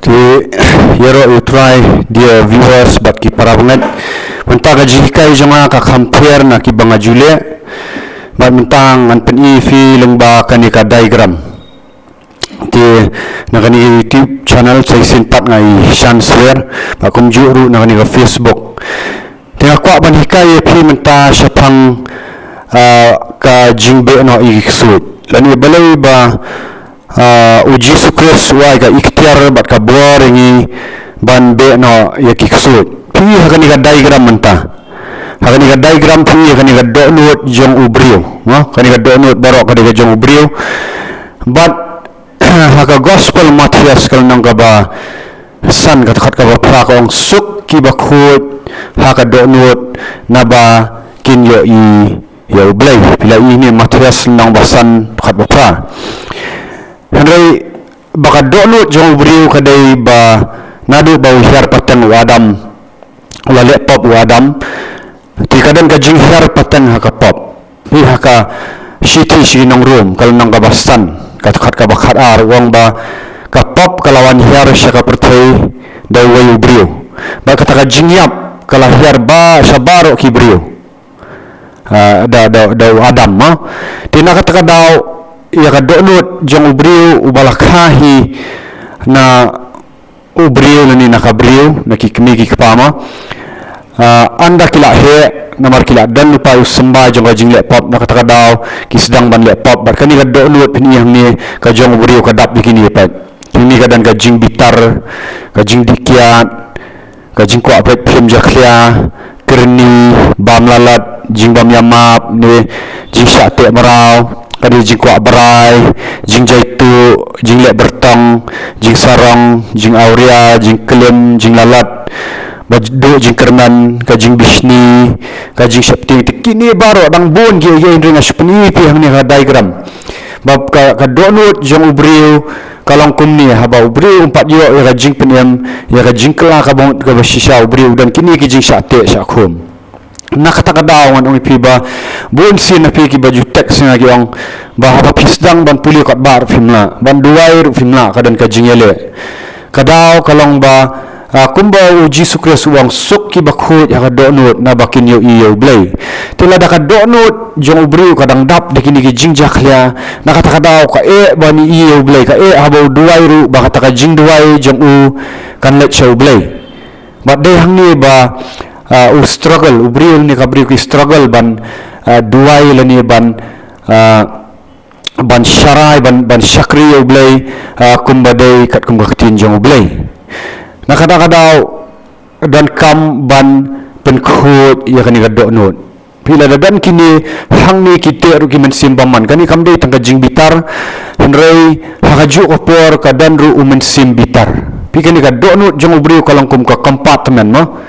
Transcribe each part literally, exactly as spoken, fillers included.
Te ïaroh ïa u Trai, dear viewers bad ki para bangeit. Mynta ka jinghikai jong nga ka kham pher na kiba nga ju leh. Bad mynta ngan pyni ïa phi lyngba kane ka diagram. Te na kane ka YouTube channel sa shisien pat nga ïa share, bad kumjuh ruh na kane ka Facebook. Te nga kwah ban hikai ïa phi mynta shaphang, ah, ka jingbeh noh ïa ki ksuid. Lane balei ba, ah, u Jisu Khrist u ai ka iktiar bad ka bor ïa ngi ban beh noh ïa ki ksuid. Phi ha kane ka diagram mynta. Ha kane ka diagram phi ha kane ka dohnud jong u briew. Mo, kane ka dohnud baroh ka dei ka jong u briew. Bad ha ka Gospel Mathaios ka lynnong kaba san, ka dkhot kaba phra ka ong, suk kiba khuid ha ka dohnud naba kin ïohi ïa u Blei. Phi la i ne Mathaios lynnong ba san dkhot ba phra. Hynrei ba ka dohnud jong u briew ka dei ba naduh ba u hiar pateng u Adam, u la leh pop u Adam. Te ka don ka jinghiar pateng ha ka pop. Phi ha ka shithi sha ki nong Rom ka lynnong kaba san, ka dkhot kaba khatar, u ong ba ka pop ka la wan hiar sha ka pyrthei da uwei u briew. Bad kata ka jingïap ka la hiar ba sha baroh ki briew. Ah, da, da, da u Adam, mo. Te na kata ka daw ïa ka dohnud jong u briew uba la kha hi na u briew lane na ka briew, na ki kmie ki kpa, mo. Ah, ynda ki la heh, namar ki la don lypa u symbai jong ka jingleh pop, na kata ka daw ki sdang ban leh pop. Bad kane ka dohnud phin i hangne ka jong u briew ka dap da kine pat. Hangne ka don ka jingbitar, ka jingdih kiad, ka jingkwah peit film jakhlia, kyrni, bam lalat, jingbam ïamap, ne jingshah teh mraw, ka dei jingkwah brai, jingjaituh, jingleh byrtong, jingsarong, jingawria, jingklim, jinglalat, ba duh jingkyrmen, ka jingbishni, ka jingsheptieng. Te kine baroh dang bun ki, ki, hynrei nga shu pyni ïa phi hangne ha diagram. Ba ka, ka dohnud jong u briew ka long kumne, haba u briew um pat ïoh ïa ka jingpynim, ïa ka jingkylla kaba, kaba shisha, u briew u don kine ki jingshah teh shah khum. Na kata ka daw ngan ong ïa phi ba bun sien na phi kiba ju text ïa nga ki ong ba haba phi sdang ban pule kot bah ruh phim lah, ban duwai ruh phim lah, ka don ka jingïaleh. Ka daw ka long ba, ah, kumba u Jisu Khrist u ong, suk kiba khuid ha ka dohnud naba kin ïohi ïa u Blei. Te lada ka dohnud jong u briew ka dang dap da kine ki jingjakhlia, na kata ka daw ka eh ban ïohi ïa u Blei, ka eh haba u duwai ruh ba kata ka jingduwai jong u kan leit sha u Blei. Bad dei hangne ba, ah, u struggle, u briew ne ka briew ki struggle ban, ah, duwai lane ban, ah, ban sharai, ban, ban shakri ïa u Blei, ah, kumba dei katkum ka ktien jong u Blei. Na kata ka daw donkam ban pynkhuid ïa kane ka dohnud. Phi, lada don kine hangne ki teh ruh ki mynsiem bymman. Kane kam dei tang ka jingbitar, hynrei ha kajuh ka por ka don ruh u mynsiem bitar. Phi, kane ka dohnud jong u briew ka long kum ka compartment, mo.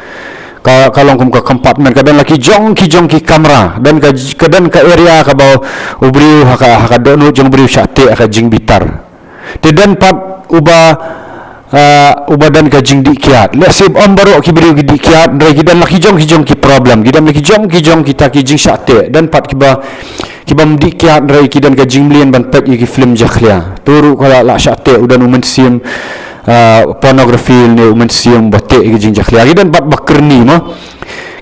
Ka, ka long kum ka compartment, ka don la ki jong ki jong ki kamra, don ka, ka don ka area kaba u briew ha ka, ha ka dohnud jong u briew shah teh ha ka jingbitar. Te don pat uba, ah, uba don ka jingdih kiad. Lehse ym baroh ki briew ki dih kiad, hynrei ki don la ki jong ki jong ki problem, ki don la ki jong ki jong kita ki jingshah teh. Don pat kiba, kibym dih kiad, hynrei ki don ka jingmlien ban peit ïa ki film jakhlia. To ruh ka la, la shah teh, u don u mynsiem, ah, pornography ne u mynsiem ba teh ïa ki jingjakhlia. Ki don pat ba kyrni, mo.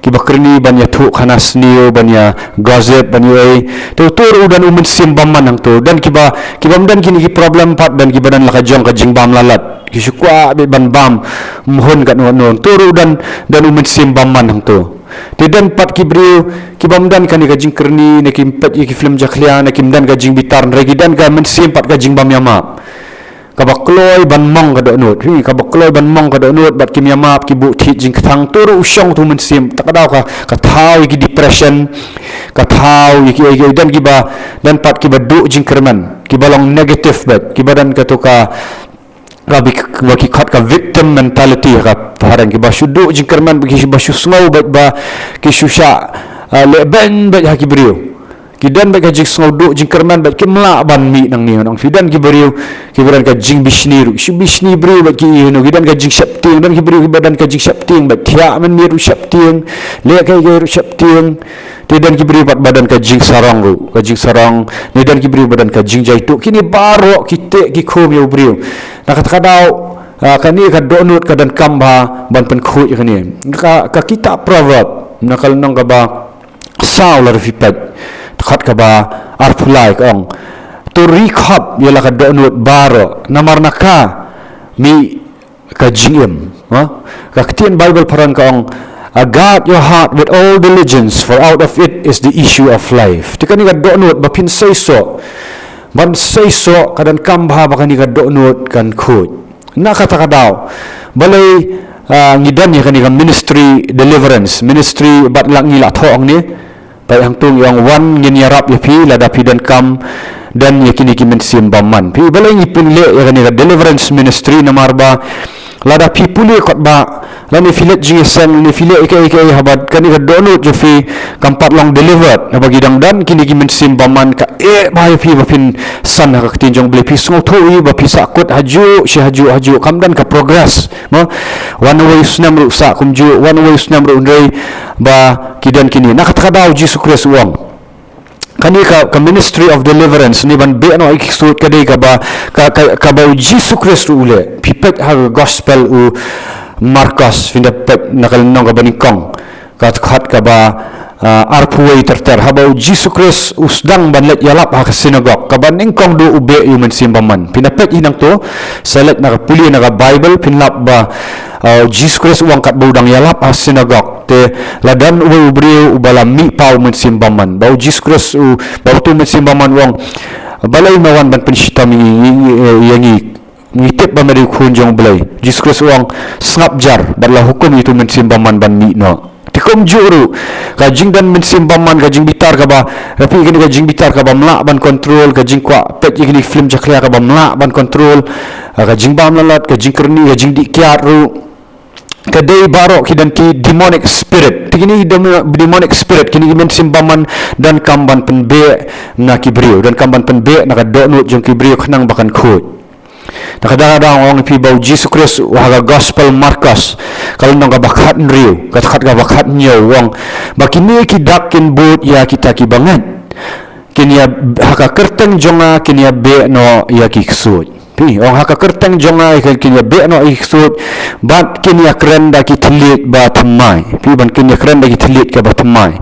Kiba kyrni ban ïathuh khana sniew, ban ïa gossip, ban ïa ei. Te uto ruh u don u mynsiem bymman hangto. Don kiba, kibym don kine ki problem pat, don kiba don la ka jong ka jingbam lalat. Ki shu kwah beit ban bam, ym hun katno katno. Uto ruh u don, don u mynsiem bymman hangto. Te don pat ki briew kibym don kane ka jingkyrni, ne kim peit ïa ki film jakhlia, ne kim don ka jingbitar, hynrei ki don ka mynsiem pat ka jingbam ïamap. Kaba kloi ban mong ka dohnud. Hi, kaba kloi ban mong ka dohnud, bad kim ïamap, ki buh thied jingkthang, to ruh u shong uto u mynsiem. Ta ka daw ka, ka thaw ïa ki depression, ka thaw ïa ki, ïa ki, don kiba, don pat kiba duh jingkyrmen, kiba long negative bad, kiba don kato ka, ka bi, ba ki khot ka victim mentality ha ka phareng, kiba shu duh jingkyrmen, ba ki, ba shu sngew bad, ba ki shu shah, ah, leh beiñ bad ha ki briew. Ki don bad ka jingsngew duh jingkyrmen bad kim lah ban mih nangne, ngan ong. Phi, don ki briew kiba don ka jingbishni ruh, shu bishni briew bad ki ïehnoh, ki don ka jingsheptieng, don ki briew kiba don ka jingsheptieng bad thiah mynmiet ruh sheptieng, leh kaei kaei ruh sheptieng. Te don ki briew pat ba don ka jingsarong ruh, ka jingsarong, ne don ki briew ba don ka jingjaituh. Kine baroh ki teh ki khum ïa u briew. Na kata ka daw Ah, kane ka dohnud ka donkam bha ban pynkhuid ïa kane. Ka, ka kitab Proverb, na ka lynnong kaba saw lada phi peit, dkhot kaba arphew lai ka ong, to ri khop ïa la ka dohnud baroh, namar na ka mih ka jingim. Ha? Ka ktien Bible phareng ka ong, "Uh, guard your heart with all diligence, for out of it is the issue of life." Te kane ka dohnud ba phin seisoh, ban seisoh, ka donkam bha ba kane ka dohnud kan khuid. Na kata ka daw, balei, ah, ngi don ïa kane ka ministry deliverance, ministry bad la ngi la thoh hangne, peit hangto ngi ong, wan ngin ïarap ïa phi lada phi donkam don ïa kine ki mynsiem bymman. Phi, balei ngi pynleh ïa kane ka deliverance ministry, namar ba lada phi pule kot ba, lane phi leit jingïaseng, lane phi leh ïa kaei kaei, haba kane ka dohnud jong phi kam pat long delivered, haba ki dang don kine ki mynsiem bymman, ka eh bha ïa phi ba phin san ha ka ktien jong U Blei, phi sngewthuh ïa ba phi sahkut hajuh shi hajuh hajuh, kam don ka progress. Mo, wan uwei u snem ruh sah kumjuh, wan uwei u snem ruh, hynrei ba ki don kine. Na kata ka daw U Jisu Khrist u ong, kane ka, ka ministry of deliverance, ne ban beh noh ïa ki ksuid, ka dei kaba, ka, ka, kaba U Jisu Khrist u leh. Phi peit ha ka gospel u Markos, phin da peit na ka lynnong kaba nyngkong, ka dkhot kaba, ah, arphew wei ter ter, haba U Jisu Khrist u sdang ban leit ïalap ha ka synagog, kaba nyngkong duh u beh ïa u mynsiem bymman. Phin da peit hi nangto, sa leit na ka pule na ka Bible, phin lap ba, ah, U Jisu Khrist u ong katba u dang ïalap ha synagog, te la don uwei u briew uba la mih paw mynsiem bymman. Ba U Jisu Khrist u, ba uto u mynsiem bymman u ong, "Balei me wan ban pynshitom ïa ngi, ïa ngi, ngi tip ba me dei u khun jong U Blei." U Jisu Khrist u ong, "Sngap jar, bad la hukum ïa uto u mynsiem bymman ban mih noh." Te kumjuh ruh, ka jingdon mynsiem bymman, ka jingbitar kaba, ka phi kane ka jingbitar kaba ym lah ban control, ka jingkwah peit ïa kine ki film jakhlia kaba ym lah ban control, ka jingbam lalat, ka jingkyrni, ka jingdih kiad ruh, ka dei baroh ki don ki demonic spirit. Te kine ki demo-, demonic spirit, kine ki mynsiem bymman, donkam ban pynbeh na ki briew, donkam ban pynbeh na ka dohnud jong ki briew khnang ba kan khuid. Na kata ka daw nga ong ïa phi ba U Jisu Khrist ha ka gospel Markos, ka lynnong kaba khathynriew, ka dkhot kaba khathynñiew u ong, ba kine ki dak kin bud ïa kita kiba ngeit. Kin ïa, ha ka kyrteng jong nga kin ïa beh noh ïa ki ksuid. Phi, u ong ha ka kyrteng jong nga kin ïa beh noh ïa ki ksuid, bad kin ïa kren da ki thylliej ba thymmai. Phi, ban kin ïa kren da ki thylliej kaba thymmai.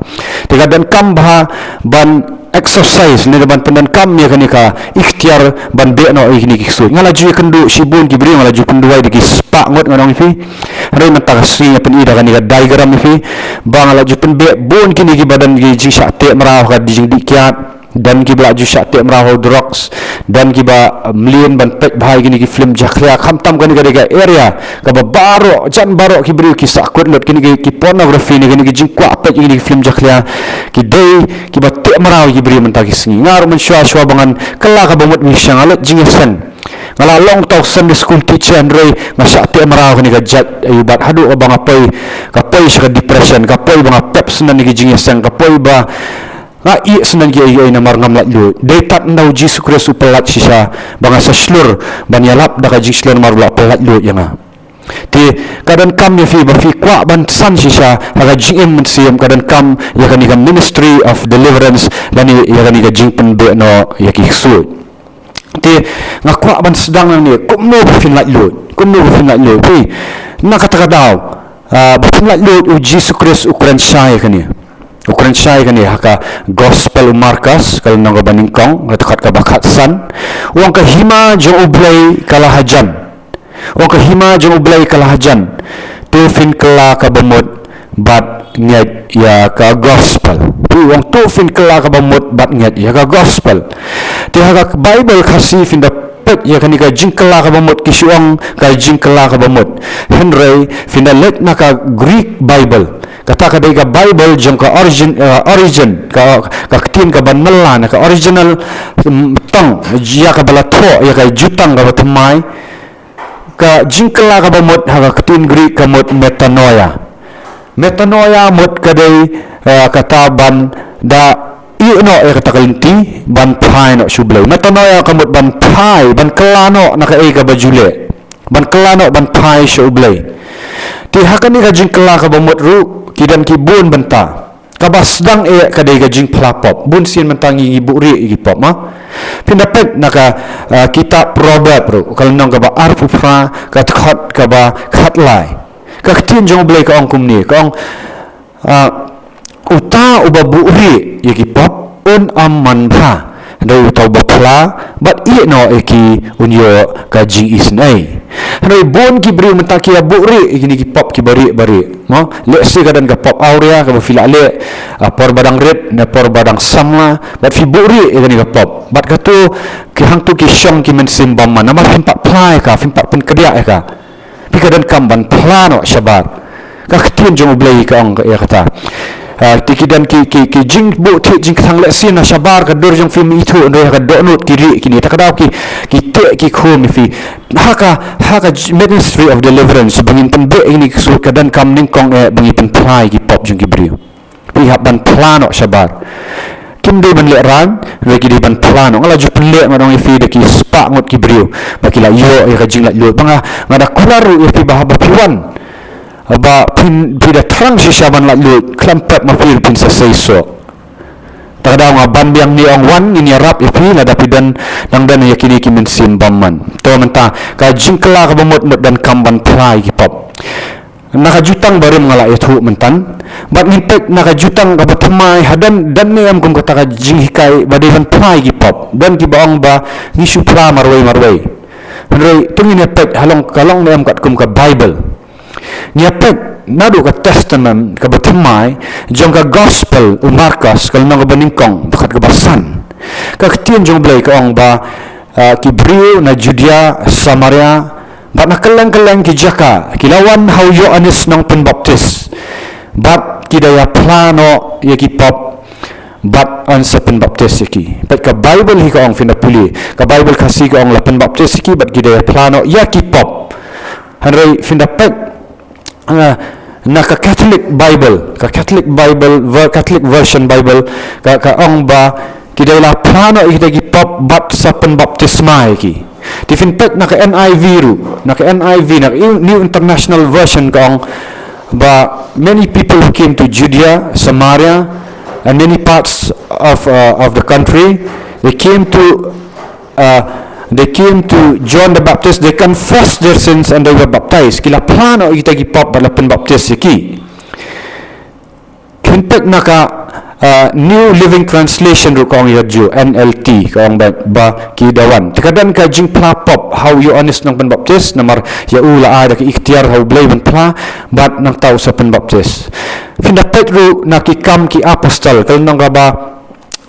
Te ka donkam bha ban exercise, ne ban pyndonkam ïa kane ka iktiar ban beh noh ïa kine ki ksuid. Nga la ju ïakynduh shibun ki briew, nga la ju pynduwai da ki spah ngut, ngan ong ïa phi. Hynrei mynta ka sngi nga pyni da kane ka diagram ïa phi, ba nga la ju pynbeh bun kine kiba don ki jingshah teh mraw ha ka jingdih kiad. Don kiba la ju shah teh mraw ha u drugs, don kiba, uh, mlien ban peit bha ïa kine ki film jakhlia, khamtam kane ka dei ka area kaba baroh, jan baroh ki briew ki sahkut lut, kine ki, ki pornography ne kine ki jingkwah peit ïa kine ki film jakhlia, ki dei kiba teh mraw ïa ki briew mynta ki sngi. Nga ruh mynshuwa shuwa ba ngan kylla kaba mut wei sha nga leit jingïaseng, nga la long uta u Sunday school teacher, hynrei nga shah teh mraw ïa kane ka jait aïu, bad haduh kaba nga poi, ka poi sha ka depression, ka poi ba nga pep sngewbha ïa ki jingïaseng, ka poi ba nga ïeh sngewbha ïa kiei kiei namar ngam laitluid. Dei tad hynda U Jisu Khrist u pyllait shisha ba nga sa shlur ban ïalap da ka jingshlur namar u la pyllaitluid ïa nga. Te ka donkam ïa phi ba phi kwah ban san shisha ha ka jingim mynsiem, ka donkam ïa kane ka ministry of deliverance, lane ïa kane ka jingpynbeh noh ïa ki ksuid. Te nga kwah ban sdang nangne, kumno ba phin laitluid, kumno ba phin laitluid. Phi, na kata ka daw, ah, ba phin laitluid, U Jisu Khrist u kren shai ïa kane. U kren shai ïa kane ha ka gospel u Markos, ka lynnong kaba nyngkong, ka dkhot kaba khatsan. U ong ka hima jong U Blei ka la hajan. U ong ka hima jong U Blei ka la hajan. To phin kylla kaba mut bad ngeit ïa ka gospel. Phi, u ong to phin kylla kaba mut bad ngeit ïa ka gospel. Te ha ka Bible Khasi phin da peit ïa kane ka jingkylla kaba mut, ki shu ong ka jingkylla kaba mut. Hynrei phin da leit na ka Greek Bible, kata ka dei ka Bible jong ka origin, eh, origin, ka, ka ktien kaba nylla, na ka original, mm, tong, ïa kaba la thoh ïa ka jutang kaba thymmai. Ka jingkylla kaba mut ha ka ktien Greek ka mut metanoia. Metanoia mut ka dei, eh, kata ban da ïeh noh ïa kata ka lynti, ban phai noh sha U Blei. Metanoia ka mut ban phai, ban kylla noh na kaei kaba ju leh. Ban kylla noh, ban phai sha U Blei. Te ha kane ka jingkylla kaba mut ruh, ki don ki bun bynta. Kaba sdang eh ka dei ka jingphla pop. Bun sien mynta ngi ngi buhrieh ïa ki pop, ma. Phin da peit na ka, ah, kitab Proverb ruh, ka lynnong kaba arphew phra, ka dkhot kaba khatlai. Ka ktien jong U Blei ka ong kumne, ka ong, ah, uta uba buhrieh ïa ki pop un ym manbha. Hynrei uta uba phla bad ïeh noh ïa ki un ïoh ka jingisynei. Hynrei bun ki briew mynta ki ïa buhrieh ïa kine ki pop kiba rieh ba rieh. Mo, lehse ka don ka pop awria kaba phi lah leh, ah, por ba dang rit ne por ba dang samla, bad phi buhrieh ïa kane ka pop. Bad kato ki hangto ki shong ki mynsiem bymman namar phim pat phla ïa ka, phim pat pynkdiah ïa ka. Phi ka donkam ban phla noh shabar. Ka ktien jong U Blei ka ong ïa kata. Ah, te ki don ki, ki, ki jingbuh thied jingkthang, lehse na shabar ka dur jong phi ym ithuh, hynrei ha ka dohnud ki rieh kine. Ta ka daw ki, ki teh ki khum ïa phi. Ha ka, ha ka j-, ministry of deliverance ba ngin pynbeh ïa kine ki ksuid ka donkam nyngkong eh ba ngin pynphla ïa ki pop jong ki briew. Phi hap ban phla noh shabar. Kim dei ban lehraiñ, hynrei ki dei ban phla noh. Nga la ju pynleh, nga ong ïa phi, da ki spah ngut ki briew ba ki la ïoh ïa ka jinglaitluid. Ba nga, nga da kular ruh ïa phi ba haba phi wan, ba phin, phi da thrang shisha ban laitluid, khlem pep ma phi ruh phin sa seisoh. Ta ka daw nga ban biang ne ong wan, ngin ïarap ïa phi lada phi don, dang don ïa kine ki mynsiem bymman. To mynta ka jingkylla kaba mut mut donkam ban phla ïa ki pop. Na ka jutang barim nga la ïathuh mynta. Bad ngin peit na ka jutang kaba thymmai, ha don, don ne em kum kata ka jinghikai ba dei ban phla ïa ki pop. Don kiba ong ba ngi shu phla marwei marwei. Hynrei to ngin ïa peit ha long, ka long ne em katkum ka Baibl. Ngi ïa peit naduh ka Testament kaba thymmai, jong ka Gospel u Markos, ka lynnong kaba nyngkong, dkhot kaba san. Ka ktien jong U Blei ka ong ba, ah, ki briew na Judia, Samaria, bad na kylleng kylleng ki jaka ki la wan ha u Ïoannis Nongpynbaptis, bad ki da ïa phla noh ïa ki pop, bad yn sa pynbaptis ïa ki. Peit ka Baibl hi ka ong, phin da pule, ka Baibl Khasi ka ong la pynbaptis ïa ki bad ki da ïa phla noh ïa ki pop. Hynrei phin da peit, ah, na ka Catholic Bible, ka Catholic Bible, ver-, Catholic Version Bible, ka, ka ong ba ki da ïa phla noh ïa kita ki pop bad sa pynbaptisma ïa ki. Te phin peit na ka N I V ruh, na ka N I V, na ka New International Version ka ong ba many people who came to Judea, Samaria, and many parts of, uh, of the country, they came to, uh, they came to John the Baptist, they confessed their sins and they were baptized. Ki la phla noh ïa kita ki pop bad la pynbaptis ïa ki. Phin peit na ka, ah, New Living Translation ruh ka ong ïa ju, N L T, ka ong ba, ba ki da wan. Te ka don ka jingphla pop ha u Ïoannis Nongpynbaptis, namar ïa u la ai da ka iktiar ha U Blei ban phla, bad nangta u sa pynbaptis. Phin da peit ruh na Ki Kam ki Apostol, ka lynnong kaba,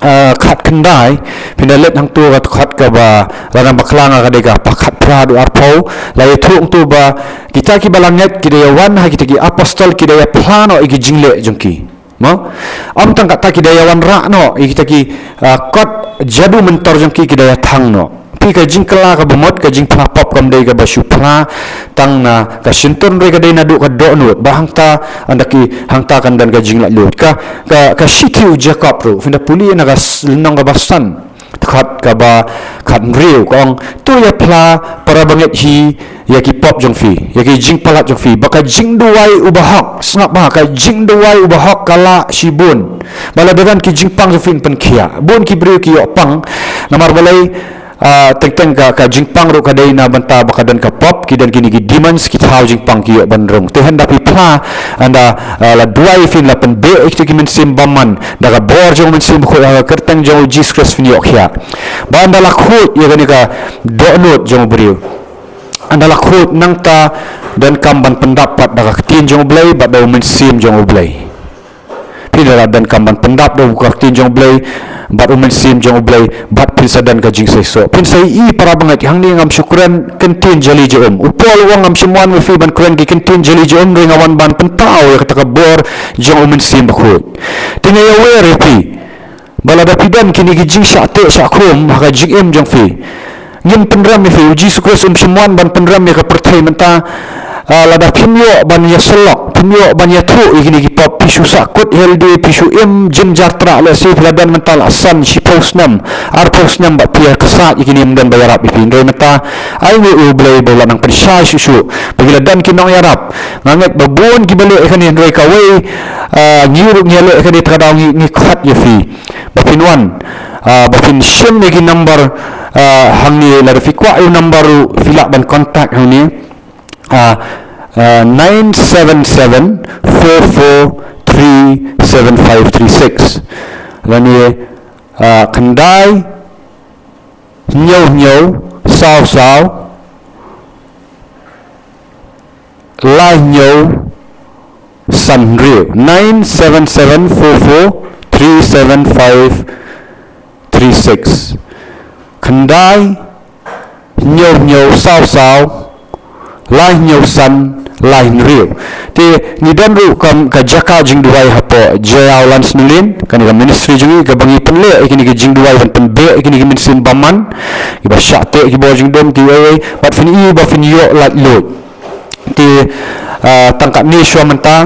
ah, khatkhyndai, phin da leit hangto ka dkhot kaba, la nang bakla nga ka dei kaba khatphra haduh arphew, la ïathuh hangto ba, kita kiba la ngeit ki da ïa wan ha kita ki apostol, ki da ïa phla noh ïa ki jingleh jong ki. Mo? Ym tang kata, ki da ïa wanrah noh ïa kita ki, ah, kot jadu myntor jong ki, ki da ïa thang noh. Phi, ka jingkylla kaba mut, ka jingphla pop kam dei kaba shu phla tang na ka shyntur, hynrei ka dei naduh ka dohnud, ba hangta, ynda ki, hangta kan don ka jinglaitluid. Ka, ka, ka shithi u Jakob ruh, phin da pule na ka s-, lynnong kaba san, dkhot kaba khathynriew, ka ong, to ïa phla para bangeit hi ïa ki pop jong phi, ïa ki jingpalat jong phi, ba ka jingduwai u bahok, sngap bha, ka jingduwai u bahok ka lah shibun. Ba lada don ki jingpang jong phi yn pynkhiah. Bun ki briew ki ïoh pang, namar balei, ah, teng teng ka, ka jingpang ruh ka dei na bynta ba ka don ka pop, ki don kine ki demons, ki thaw jingpang ki ïoh ban rung. Te hynda phi phla, hynda, ah, la duwai phin, la pynbeh ïa kito ki mynsiem bymman da ka bor jong u Mynsiem Bakhuid ha ka kyrteng jong u Jisu Khrist, phin ïoh khiah. Ba hynda la khuid ïa kane ka dohnud jong u briew, hynda la khuid, nangta donkam ban pyndap pat da ka ktien jong U Blei bad da u Mynsiem jong U Blei. Phi, hynda la donkam ban pyndap da ka ktien jong U Blei bad u Mynsiem jong U Blei, bad phin sa don ka jingseisoh. Phin sa ïohi para bangeit, hangne ngam shu kren kyntien jali ja um. U Paul u ong, ngam shym wan ma phi ban kren ki kyntien jali ja um, hynrei nga wan ban pynpaw ïa kata ka bor jong u Mynsiem Bakhuid. Te nga ïawer ïa phi, ba lada phi don kine ki jingshah teh shah khum ha ka jingim jong phi, ngim pynrem ïa phi. U Jisu Khrist um shym wan ban pynrem ïa ka pyrthei mynta, Ah, lada phin ïoh ban ïasyllok, phin ïoh ban ïathuh ïa kine ki pop, phi shu sahkut ïa lade, phi shu im jynjar trah, lehse phi la don mynta la san, shiphew snem, arphew snem bad phi ïa ksaid ïa kine, ym don ba ïarap ïa phi. Hynrei mynta ai nguh ïa U Blei ba u la nang pynshai shuh shuh ba ki la don ki nongïarap. Nga ngeit ba bun kiba leh ïa kane, hynrei kawei, ah, ngi ruh ngi leh ïa kane, te ka daw ngi, ngi khot ïa phi ba phin wan, ah, ba phin shim ïa ki number, ah, hangne. Lada phi kwah ïa u number ruh phi lah ban contact hangne. Ah, ah, nine seven seven four four three seven five three six. Lane, ah, khyndai hynñiew hynñiew saw saw lai hynñiew san hynriew. Nine seven seven four four three seven five three six. Khyndai hynñiew hynñiew saw saw lai hynñiew san lai hynriew. Te ngi don ruh ka, ka jaka jingduwai hapoh Jaiaw Lansnulin, kane ka ministry jong ngi kaba ngi pynleh ïa kine ki jingduwai ban pynbeh ïa kine ki mynsiem bymman, kiba shah teh ki bor jingdum, kiwei wei, bad phin ïoh, ba phin ïoh laitluid. Te, ah, tang katne shuwa mynta,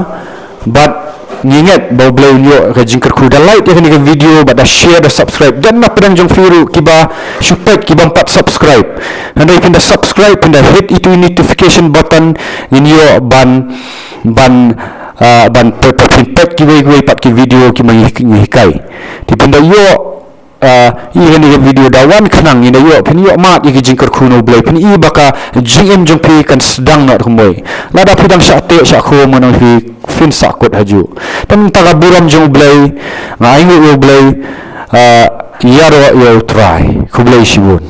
bad ngi ngeit ba U Blei un ïoh ka jingkyrkhu. Da like ïa kane ka video, bad da share, da subscribe. Don na pdeng jong phi ruh kiba shu peit, ki bym pat subscribe. Hynrei phin da subscribe, phin da hit ïa u notification button, ngin ïoh ban, ban, ah, ban peit, peit, phin peit kiwei kiwei pat ki video kiba ngi, ngi hikai. Te phin da ïoh, ah, ïa kane ka video da wan khnang, ngin da ïoh, phin ïoh mad ïa ki jingkyrkhu na U Blei, phin i ba ka jingim jong phi kan sdang noh kumwei. Lada phi dang shah teh shah khum, ngan ong ïa phi, phin sahkut hajuh. Te mynta ka burom jong U Blei, nga ai nguh ïa U Blei, ah, ïaroh ïa U Trai. Khublei shibun.